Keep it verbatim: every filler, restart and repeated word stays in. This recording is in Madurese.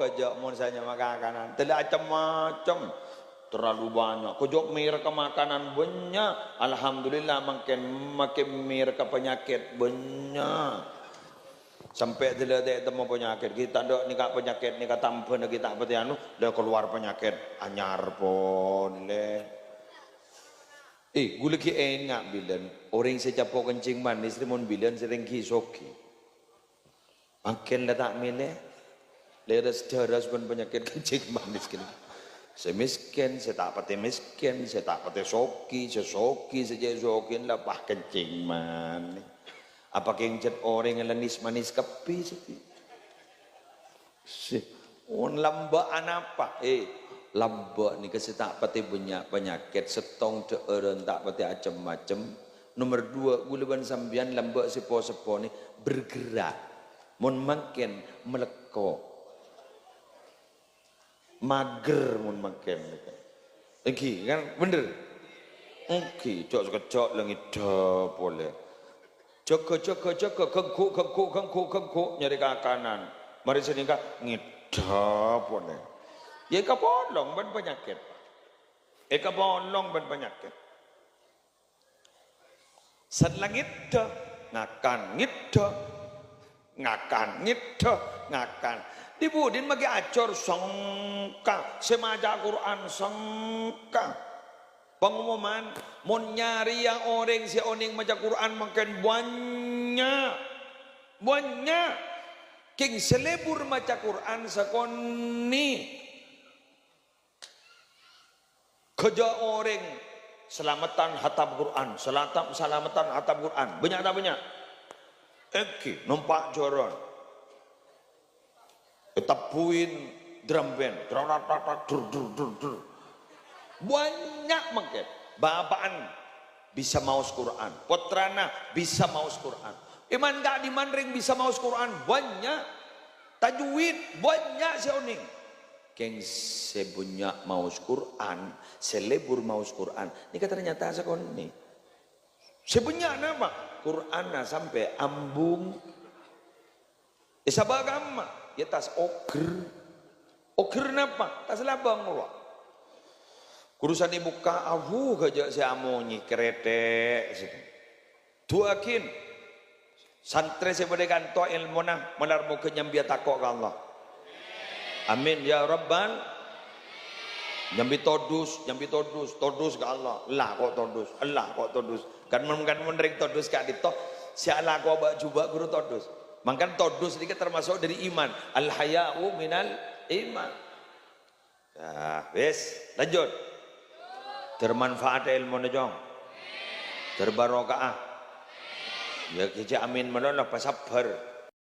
Aja' mon sè nyama kakanan. Tella' cem-macem. Terlalu banyak. Kojok merek makanan banyak. Alhamdulillah, makin, makin merek penyakit banyak. Sampai tella' ta' temmo penyakit. Kita dok nika penyakit nika tambah nika ta' pati anu, dah keluar penyakit anyar pon le. Eh, ghulâ ghi' enga' bilân. Orèng sè capo' kencing manis rè mon bilân sè rèng ghi' soghi. Mangkèn la ta' mèlè. Lèrès-dârès bân panyakèt kencing manis kènè. Sè mèskèn, sè ta' patè mèskèn, sè ta' patè soghi, sè soghi, sè cè' soghi la pas kencing manis. Apa kèng cèt orèng la nis-manis kabbhi sè Sè, mon lambâ' anapa? Eh, lambâ' nèka sè ta' patè bânnya' panyakèt, sèttong dhâ'ârân ta' patè acem-macem. Nomer dua, ghulâ bân sampèyan lambâ' sè po-seppo nè bergerak. Mon mangkèn malekko. Mager mon mangkèn nèka. Èngghi, kan? Bhender? Èngghi, jhâ' sakejjhâ' la ngèdhâ polè. Jâgâ, jâgâ, jâgâ, ghengghu', ghengghu', ghengghu', ghengghu', nyarè kakanan. Marè sanèka ngèdhâ polè. Yâ èkapolong bân panyakèt. Èkapolong bân panyakèt. Sèt la ngèdhâ, ngakan, ngèdhâ, ngakan, ngèdhâ, ngakan. Dhi-budhina maghi ajhâr sengka, sè maca Qur'an sengka. Pangomoman, mon nyarèya orèng sè onèng maca Qur'an mangkèn bânnya'. Bânnya'. Kèng sè lebur maca Qur'an sakonè'. Ghâjâ' orèng salameddhân hatam Qur'an, salatam-, salameddhân hatam Qur'an. Bânnya' ta' bânnya'? Èngghi, nompa' jhârân. Ètabbhuin drum band, tratak, tratak, dur, dur, dur, dur. Bânnya' mangkèn. Bapa'na bisa maos Qur'an, pottrana bisa maos Qur'an. È man ta' dhimman rèng bisa maos Qur'an, bânnya'. Tajwid, bânnya' sè onèng. Kèng sè bânnya' maos Qur'an, sè lebur maos Qur'an, nèka ternyata sakonè'. Sè bânnya' napa? Qur'anna sampè' ambung. È sabâ' kamma, yâ tas oger. Oger napa? Tas labâng rowa. Kurusan èbukka' abu ghâjâ' sè amonyè, kerètè', sè. Du'aaghin santrè sè bâdâ è kanto èlmona, malar moghâ nyambi atako' ka Allah. Amin, ya Rabbal. Nyambi todus, nyambi todus, todus ka Allah. Ella ko' todus, ella ko' todus. Kan mon, kan mon rèng todus ka'dinto, sè alako bâ'-jubâ' ghuru todus. Mangkana todus nèka termasuk dâri iman. Al-haya'u minal iman. Nah, wis, lanjut. Termanfaat èlmona, Cong. Terbarokaa. Yâ, kèjhâ amin malolo, pasabbhâr.